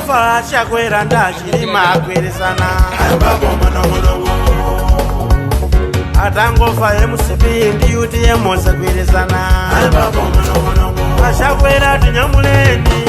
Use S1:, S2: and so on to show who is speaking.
S1: Atangofa Chakwera ndi a Chilima agwirizana.
S2: Ayambapo manong'onong'o.
S1: Atangofa MCP ndi UTM zagwirizana.
S2: Ayambapo manong'onong'o.
S1: A Chakwera tinyamuleni.